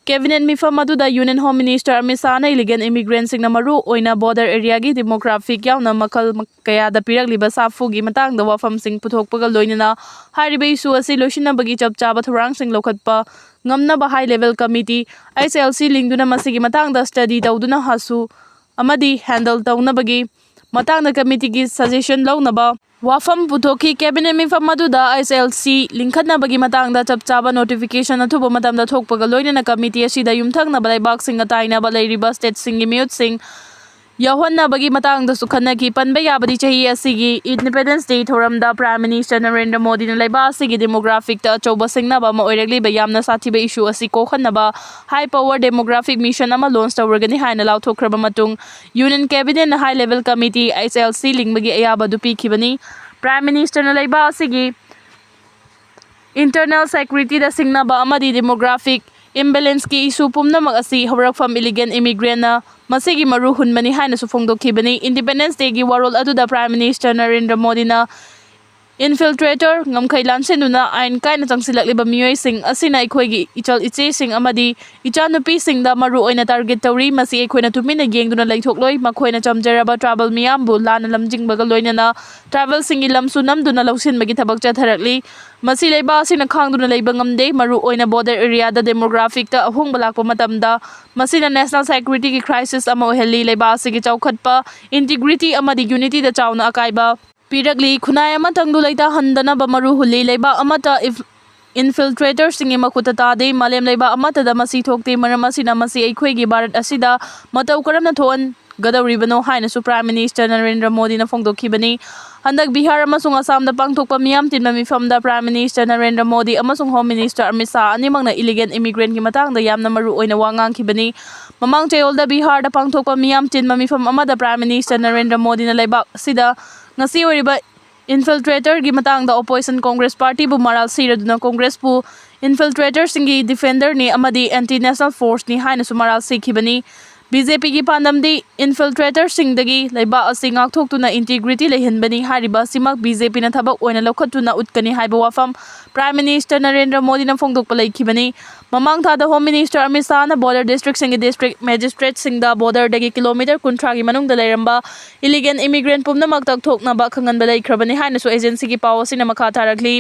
Cabinet ꯃꯤꯐꯝ ꯑꯗꯨꯗ Union Home Minister Amit ꯁꯥꯍꯅ illegal immigrantꯁꯤꯡꯅ ꯃꯔꯨ ꯑꯣꯏꯅ border areaꯒꯤ demographic ꯌꯥꯎꯅ ꯃꯈꯜ ꯀꯌꯥꯗ ꯄꯤꯔꯛꯂꯤꯕ ꯁꯥꯐꯨꯒꯤ ꯃꯇꯥꯡꯗ ꯋꯥꯐꯝꯁꯤꯡ ꯄꯨꯊꯣꯛꯄꯒ ꯂꯣꯏꯅꯅ ꯍꯥꯏꯔꯤꯕ issue ꯑꯁꯤ ꯂꯣꯏꯁꯤꯟꯅꯕꯒꯤ ꯆꯞ ꯆꯥꯕ ꯊꯧꯔꯥꯡꯁꯤꯡ ꯂꯧꯈꯠꯄ ꯉꯝꯅꯕ high level committee, H L C, ꯂꯤꯡꯗꯨꯅ ꯃꯁꯤꯒꯤ ꯃꯇꯥꯡꯗ study ꯇꯧꯗꯨꯅ ꯍꯥꯁꯨ ꯑꯃꯗꯤ handle ꯇꯧꯅꯕꯒꯤ ꯃꯇꯥꯡꯗ committeeꯒꯤ suggestion ꯂꯧꯅꯕ ꯋꯥꯐꯝ ꯄꯨꯊꯣꯛꯈꯤ꯫ Cabinet ꯃꯤꯐꯝ ꯑꯗꯨꯗ H L C ꯂꯤꯡꯈꯠꯅꯕꯒꯤ ꯃꯇꯥꯡꯗ ꯆꯞ ꯆꯥꯕ notification ꯑꯊꯨꯕ ꯃꯇꯝꯗ ꯊꯣꯛꯄꯒ ꯂꯣꯏꯅꯅ committee ꯑꯁꯤꯗ ꯌꯨꯝꯊꯪꯅꯕ ꯂꯩꯕꯥꯛꯁꯤꯡꯒ ꯇꯥꯏꯅꯕ ꯂꯩꯔꯤꯕ stateꯁꯤꯡꯒꯤ ꯃꯤꯍꯨꯠꯁꯤꯡ ꯌꯥꯎꯍꯟꯅꯕꯒꯤ ꯃꯇꯥꯡꯗꯁꯨ ꯈꯟꯅꯈꯤ꯫ ꯄꯟꯕ ꯌꯥꯕꯗꯤ, ꯆꯍꯤ ꯑꯁꯤꯒꯤ Independence Day ꯊꯧꯔꯝꯗ Prime Minister ꯅꯔꯦꯟꯗ꯭ꯔ ꯃꯣꯗꯤꯅ ꯂꯩꯕꯥꯛ ꯑꯁꯤꯒꯤ demographicꯇ ꯑꯆꯧꯕ ꯁꯤꯡꯅꯕ ꯑꯃ ꯑꯣꯏꯔꯛꯂꯤꯕ ꯌꯥꯝꯅ ꯁꯥꯊꯤꯕ issue ꯑꯁꯤ ꯀꯣꯛꯍꯟꯅꯕ high power demographic mission ꯑꯃ launch ꯇꯧꯔꯒꯅꯤ ꯍꯥꯏꯅ ꯂꯥꯎꯊꯣꯛꯈ꯭ꯔꯕ ꯃꯇꯨꯡ, Union Cabinetꯅ high level committee, H L C, ꯂꯤꯡꯕꯒꯤ ꯑꯌꯥꯕ ꯑꯗꯨ ꯄꯤꯈꯤꯕꯅꯤ꯫ Prime Ministerꯅ ꯂꯩꯕꯥꯛ ꯑꯁꯤꯒꯤ internal securityꯗ ꯁꯤꯡꯅꯕ ꯑꯃꯗꯤ demographic imbalanceꯀꯤ issue ꯄꯨꯝꯅꯃꯛ ꯑꯁꯤ ꯍꯧꯔꯛꯐꯝ illegal immigrantꯅ ꯃꯁꯤꯒꯤ ꯃꯔꯨ ꯍꯨꯟꯕꯅꯤ ꯍꯥꯏꯅꯁꯨ ꯐꯣꯡꯗꯣꯛꯈꯤꯕꯅꯤ꯫ Independence Dayꯒꯤ ꯋꯥꯔꯣꯜ ꯑꯗꯨꯗ Prime Minister ꯅꯔꯦꯟꯗ꯭ꯔ ꯃꯣꯗꯤꯅ infiltrator, ꯉꯝꯈꯩ ꯂꯥꯟꯁꯤꯟꯗꯨꯅ ꯑꯥꯏꯟ ꯀꯥꯏꯅ ꯆꯪꯁꯤꯜꯂꯛꯂꯤꯕ ꯃꯤꯑꯣꯏꯁꯤꯡ ꯑꯁꯤꯅ ꯑꯩꯈꯣꯏꯒꯤ ꯏꯆꯜ ꯏꯆꯦꯁꯤꯡ ꯑꯃꯗꯤ ꯏꯆꯥꯅꯨꯄꯤꯁꯤꯡꯗ ꯃꯔꯨ ꯑꯣꯏꯅ target ꯇꯧꯔꯤ꯫ ꯃꯁꯤ ꯑꯩꯈꯣꯏꯅ ꯇꯨꯃꯤꯟꯅ ꯌꯦꯡꯗꯨꯅ ꯂꯩꯊꯣꯛꯂꯣꯏ꯫ ꯃꯈꯣꯏꯅ ꯆꯝꯖꯔꯕ tribal ꯃꯤꯌꯥꯝꯕꯨ ꯂꯥꯟꯅ ꯂꯝꯖꯤꯡꯕꯒ ꯂꯣꯏꯅꯅ tribalꯁꯤꯡꯒꯤ ꯂꯝꯁꯨ ꯅꯝꯗꯨꯅ ꯂꯧꯁꯤꯟꯕꯒꯤ ꯊꯕꯛ ꯆꯠꯊꯔꯛꯂꯤ꯫ ꯃꯁꯤ ꯂꯩꯕꯥꯛ ꯑꯁꯤꯅ ꯈꯥꯡꯗꯨꯅ ꯂꯩꯕ ꯉꯝꯗꯦ꯫ ꯃꯔꯨ ꯑꯣꯏꯅ border areaꯗ demographicꯇ ꯑꯍꯣꯡꯕ ꯂꯥꯛꯄ ꯃꯇꯝꯗ ꯃꯁꯤꯅ national securityꯒꯤ crisis ꯑꯃ ꯑꯣꯏꯍꯜꯂꯤ꯫ ꯂꯩꯕꯥꯛ ꯑꯁꯤꯒꯤ ꯆꯥꯎꯈꯠꯄ, integrity ꯑꯃꯗꯤ unityꯗ ꯆꯥꯎꯅ ꯑꯀꯥꯏꯕ ꯄꯤꯔꯛꯂꯤ꯫ ꯈꯨꯟꯅꯥꯏ ꯑꯃꯇꯪꯗꯨ ꯂꯩꯇꯥꯍꯟꯗꯅꯕ ꯃꯔꯨ ꯍꯨꯜꯂꯤ꯫ ꯂꯩꯕꯥꯛ ꯑꯃꯠꯇ if-, ꯏꯟꯐꯤꯜꯇ꯭ꯔꯦꯇꯔꯁꯤꯡꯒꯤ ꯃꯈꯨꯠꯇ ꯇꯥꯗꯦ꯫ ꯃꯥꯂꯦꯝ ꯂꯩꯕꯥꯛ ꯑꯃꯠꯇꯗ ꯃꯁꯤ ꯊꯣꯛꯇꯦ꯫ ꯃꯔꯝ ꯑꯁꯤꯅ ꯃꯁꯤ ꯑꯩꯈꯣꯏꯒꯤ ꯚꯥꯔꯠ ꯑꯁꯤꯗ ꯃꯇꯧ ꯀꯔꯝꯅ ꯊꯣꯛꯍꯟꯒꯗꯧꯔꯤꯕꯅꯣ ꯍꯥꯏꯅꯁꯨ Prime Minister ꯅꯔꯦꯟꯗ꯭ꯔ ꯃꯣꯗꯤꯅ ꯐꯣꯡꯗꯣꯛꯈꯤꯕꯅꯤ꯫ ꯍꯟꯗꯛ ꯕꯤꯍꯥꯔ ꯑꯃꯁꯨꯡ ꯑꯁꯥꯝꯗ ꯄꯥꯡꯊꯣꯛꯄ ꯃꯤꯌꯥꯝ ꯇꯤꯟꯕ ꯃꯤꯐꯝꯗ Prime Minister ꯅꯔꯦꯟꯗ꯭ꯔ ꯃꯣꯗꯤ ꯑꯃꯁꯨꯡ Home Minister ꯑꯃꯤꯠ ꯁꯥꯍ ꯑꯅꯤꯃꯛꯅ illegal immigrantꯀꯤ ꯃꯇꯥꯡꯗ ꯌꯥꯝꯅ ꯃꯔꯨ ꯑꯣꯏꯅ ꯋꯥ ꯉꯥꯡꯈꯤꯕꯅꯤ꯫ ꯃꯃꯥꯡ ꯆꯌꯣꯜꯗ ꯕꯤꯍꯥꯔꯗ ꯄꯥꯡꯊꯣꯛꯄ ꯃꯤꯌꯥꯝ ꯇꯤꯟꯕ ꯃꯤꯐꯝ ꯑꯃꯗ Prime Minister ꯅꯔꯦꯟꯗ꯭ꯔ ꯃꯣꯗꯤꯅ ꯂꯩꯕꯥꯛ ꯑꯁꯤꯗ ꯉꯁꯤ ꯑꯣꯏꯔꯤꯕ ꯏꯟꯐꯤꯜꯇ꯭ꯔꯦꯇꯔꯒꯤ ꯃꯇꯥꯡꯗ opposition Congress partyꯕꯨ ꯃꯔꯥꯜ ꯁꯤꯔꯗꯨꯅ Congressꯄꯨ ꯏꯟꯐꯤꯜꯇ꯭ꯔꯦꯇꯔꯁꯤꯡꯒꯤ defenderꯅꯤ ꯑꯃꯗꯤ anti national forceꯅꯤ ꯍꯥꯏꯅꯁꯨ ꯃꯔꯥꯜ ꯁꯤꯈꯤꯕꯅꯤ꯫ BJPꯒꯤ ꯄꯥꯟꯗꯝꯗꯤ ꯏꯟꯐꯤꯜꯇ꯭ꯔꯦꯇꯔꯁꯤꯡꯗꯒꯤ ꯂꯩꯕꯥꯛ ꯑꯁꯤ ꯉꯥꯛꯊꯣꯛꯇꯨꯅ integrity ꯂꯩꯍꯟꯕꯅꯤ꯫ ꯍꯥꯏꯔꯤꯕ ꯑꯁꯤꯃꯛ BJPꯅ ꯊꯕꯛ ꯑꯣꯏꯅ ꯂꯧꯈꯠꯇꯨꯅ ꯎꯠꯀꯅꯤ ꯍꯥꯏꯕ ꯋꯥꯐꯝ Prime Minister ꯅꯔꯦꯟꯗ꯭ꯔ ꯃꯣꯗꯤꯅ ꯐꯣꯡꯗꯣꯛꯄ ꯂꯩꯈꯤꯕꯅꯤ꯫ ꯃꯃꯥꯡ ꯊꯥꯗ Home Minister Amit ꯁꯥꯍꯅ border districtꯁꯤꯡꯒꯤ district magistrateꯁꯤꯡꯗ borderꯗꯒꯤ kilometre ꯀꯨꯟꯊ꯭ꯔꯥꯒꯤ ꯃꯅꯨꯡꯗ ꯂꯩꯔꯝꯕ illegal immigrant ꯄꯨꯝꯅꯃꯛ ꯇꯛꯊꯣꯛꯅꯕ ꯈꯪꯍꯟꯕ ꯂꯩꯈ꯭ꯔꯕꯅꯤ ꯍꯥꯏꯅꯁꯨ agencyꯒꯤ ꯄꯥꯎ ꯑꯁꯤꯅ ꯃꯈꯥ ꯇꯥꯔꯛꯂꯤ꯫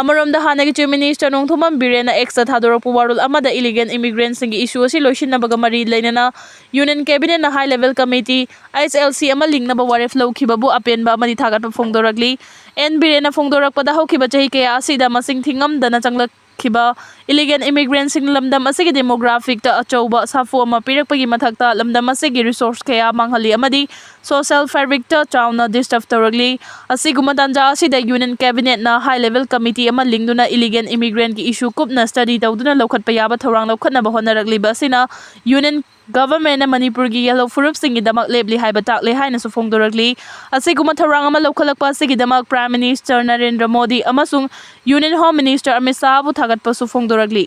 ꯑꯃꯔꯣꯝꯗ, ꯍꯥꯟꯅꯒꯤ Chief Minister ꯅꯣꯡꯊꯣꯝꯕꯝ ꯕꯤꯔꯦꯟꯅ Xꯇ ꯊꯥꯗꯣꯔꯛꯄ ꯋꯥꯔꯣꯜ ꯑꯃꯗ illegal immigrantꯁꯤꯡꯒꯤ issue ꯑꯁꯤ ꯂꯣꯏꯁꯤꯟꯅꯕꯒ ꯃꯔꯤ ꯂꯩꯅꯅ Union Cabinetꯅ high level committee, H L C, ꯑꯃ ꯂꯤꯡꯅꯕ ꯋꯥꯔꯦꯞ ꯂꯧꯈꯤꯕꯕꯨ ꯑꯄꯦꯟꯕ ꯑꯃꯗꯤ ꯊꯥꯒꯠꯄ ꯐꯣꯡꯗꯣꯔꯛꯂꯤ꯫ ꯑꯦꯟ ꯕꯤꯔꯦꯟꯅ ꯐꯣꯡꯗꯣꯔꯛꯄꯗ, ꯍꯧꯈꯤꯕ ꯆꯍꯤ ꯀꯌꯥ ꯑꯁꯤꯗ ꯃꯁꯤꯡ ꯊꯤꯉꯝꯗꯅ ꯆꯪꯂꯛꯈꯤꯕ illegal immigrantꯁꯤꯡ ꯂꯝꯗꯝ ꯑꯁꯤꯒꯤ demographyꯇ ꯑꯆꯧꯕ ꯁꯥꯐꯨ ꯑꯃ ꯄꯤꯔꯛꯄꯒꯤ ꯃꯊꯛꯇ ꯂꯝꯗꯝ ꯑꯁꯤꯒꯤ resource ꯀꯌꯥ ꯃꯥꯡꯍꯜꯂꯤ ꯑꯃꯗꯤ social fabricꯇ ꯆꯥꯎꯅ disturb ꯇꯧꯔꯛꯂꯤ꯫ ꯑꯁꯤꯒꯨꯝꯕ ꯇꯥꯟꯖꯥ ꯑꯁꯤꯗ Union Cabinetꯅ high level committee ꯑꯃ ꯂꯤꯡꯗꯨꯅ illegal immigrantꯀꯤ issue ꯀꯨꯞꯅ study ꯇꯧꯗꯨꯅ ꯂꯧꯈꯠꯄ ꯌꯥꯕ ꯊꯧꯔꯥꯡ ꯂꯧꯈꯠꯅꯕ ꯍꯣꯠꯅꯔꯛꯂꯤꯕ ꯑꯁꯤꯅ Union Governmentꯅ ꯃꯅꯤꯄꯨꯔꯒꯤ ꯌꯦꯜꯍꯧ ꯐꯨꯔꯨꯞꯁꯤꯡꯒꯤꯗꯃꯛ ꯂꯦꯞꯂꯤ ꯍꯥꯏꯕ ꯇꯥꯛꯂꯦ ꯍꯥꯏꯅꯁꯨ ꯐꯣꯡꯗꯣꯔꯛꯂꯤ꯫ ꯑꯁꯤꯒꯨꯝꯕ ꯊꯧꯔꯥꯡ ꯑꯃ ꯂꯧꯈꯠꯂꯛꯄ ꯑꯁꯤꯒꯤꯗꯃꯛ Prime Minister ꯅꯔꯦꯟꯗ꯭ꯔ ꯃꯣꯗꯤ ꯑꯃꯁꯨꯡ Union Home Minister ꯑꯃꯤꯠ ꯁꯥꯍꯕꯨ ꯊꯥꯒꯠꯄꯁꯨ ꯐꯣꯡꯗꯣꯔꯛꯂꯤ꯫